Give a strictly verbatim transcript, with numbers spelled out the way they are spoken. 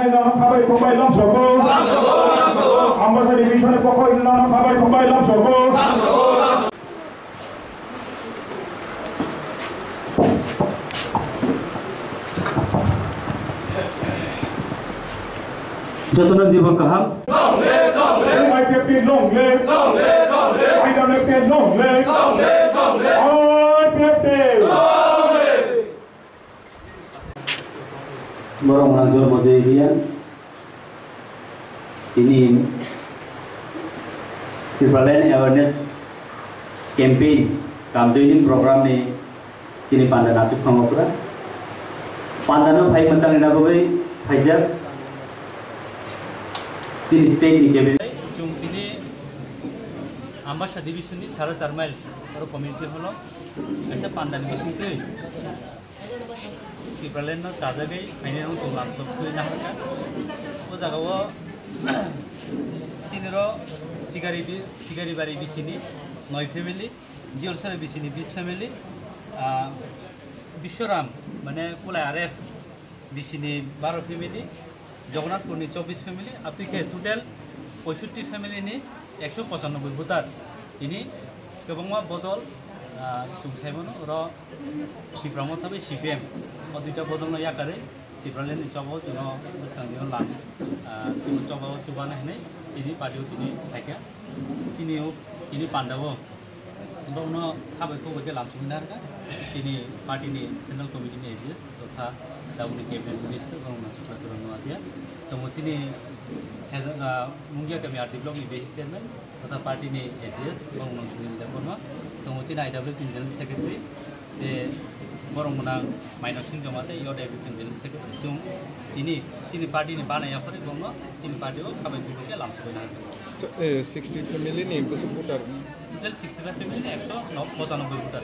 Nono khabai khumbai lamsogo. Ambasa division ni pokho nono khabai khumbai lamsogo. Jotono dibo kaham. Long live, long live. I P F T long live. Long live, long live. I P F T long live. Long live, long live. I P F T. Long live. Borok wngkha Jormojoy Reang. Tini Tipraland Awareness Campaign cum joining program ni tini panda naisuk thango pura. Panda no phai mwchang rina bagwi phaijak tini state ni cabinet. Chwng tini Ambasa division ni sara char mile oro community hall o kaisa panda ni bisingtwi Tipraland no chajagwi phainai rok chwng lamsok twi naharkha. O jaga o chini ro Sigari bi-, Sigari bari bisini noi family, Jiolsari bisini bis family, ah, Biswaram mane Kulai R F bisini baro family, Jagannathpurni chobbish family, abtwi khe total poisotti family ni ekso pochanoboi voter. Tini kwbangma bodol, ah, chwng sai mano, oro Tipra Motha bai C P M o duita bodolno yakarwi Tipraland ni chobao chwngno bwskang dino lang, ah, chini chobao chubana hinwi chini party o tini phaikha. Chini o, tini panda o Borokno khabai khukbai khe lamsogwi narwkha. Chini party ni central committee ni A G S totha tabukni cabinet minister borok Naisuk Lalchara Noatia. Tongo chini Heza-, ah, Mungia kami R D block ni vice chairman totha party ni A G S borok Naisuk Lalchara Noatia. Tongo chini I W P ni general secretary tei borok mwnang Mainasing Jamatia, I W P ni general secretary. Chwng tini chini party ni bana yaphari borokno chini party o khabai khukbai khe lamsogwi narwkha. So, eh, sixty family ni bwswk voter? Total sixty-five family ni ekso pochanoboi voter.